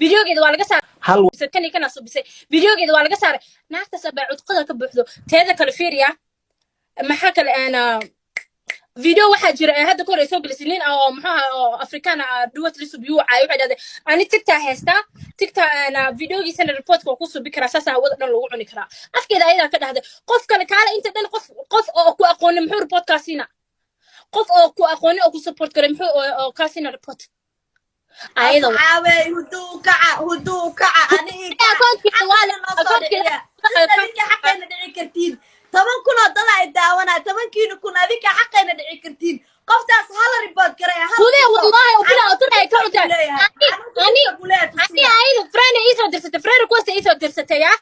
Videogeeda waa laga saaray. Hal Kan iyo kana subisay, videogeeda waa laga saaray. Naagtaas baa cudqada ka buuxdo. Teeda kale fiiriya, maxaa kale ana video waxaa jira ee hadda ka hor ay soo gelisay nin oo muxuu ahaa oo Afrikaan ah, duwat la subiyu caay. Waxay dhahday, "Ani tigtaa haystaa, tigtaa ana videogiisana reportka waa ku subi karaa, saasaa hawada dhan lagu cuni karaa." Afkeeda ayadaa ka dhahday. Qof kale kaale inta dhan qof oo ku aqoonin muxuu report kaa siina? Qof oo ku aqoonin oo ku support garay muxuu oo kaa siina report ayada? Caawe, huduu kaca, huduu kaca, ani ii kaca. Akoonkeeda waa Xaqayna noo soo akoonkeeda dhiciya. Adinka xaqayna dhici kartiin. 10,000 oo dada ay daawanaa, tobankiina kun adinka xaqayna dhici kartiin. Qoftaas hala report garaya, hala Hudee, tuso. Wallahi ubila otunay ka cuntaa. Leeyahay. Ani Ani ani ayada friend iisoo dirsatay, friend request iisoo dirsatay, ah,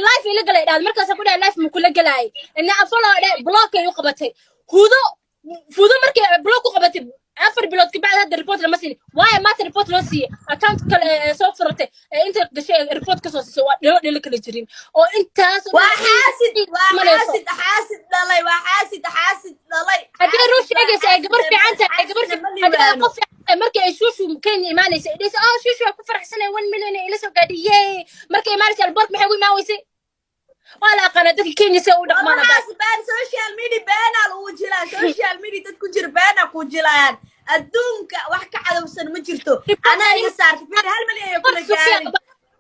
live ila galay dhahday. Markaas ku dhahay, live ma kula galaay ina follow dhe. Block ay u qabatay Hudo. Hudo markay block u qabatay 4 bilood kabacdi, hadda report lama siin. Waayo maanta report loo siiyey? Account kale ee soo furatay ee inta gashay ee report kasoo siisay. Waa dhilo dhilo kala jirin oo intaas oo Waa dhan xaasid, waa imanayso. xaasid, xaasid dhalay, waa xaasid, xaasid dhalay. Haddii run sheegaysa ay gabar fiican tahay, ay gabar Xaasidna ma haddii ay liibaano. qof fiican tahay, markii ay Shushu Kenya imaanaysa ay dhahaysa, "Oh, Shushu waa ku faraxsanay, 1 million ay ila soo gaadhay, yay!" Markay imaanaysa alboork maxay ugu imaan weysay? Waa la aqaanaa dadka Kenya si ay u dhaqmaan abaa. Waxaas been, social media beenaa lagu jilaa. Social media dad ku jira beenaa ku jilayaan. Adduunka wax ka cadowsan ma jirto. Anaa iga saartay, fiir, 1 milyan ay kula gaarin.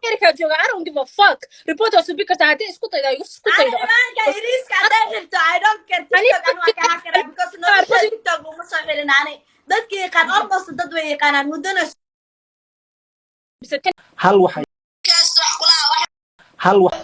America jooga, I don't give a fuck. Report waa subi kartaa haddii isku daydo, isku Ana daydo. Nimanka iriiska hadday xirto, I don't care. TikTok anu waa ka hakaraa because nolosha TikTok uma soo xirin. Ani dadka yaqaan, almost dad way yaqaanaan muddana. Hal waxay hal wax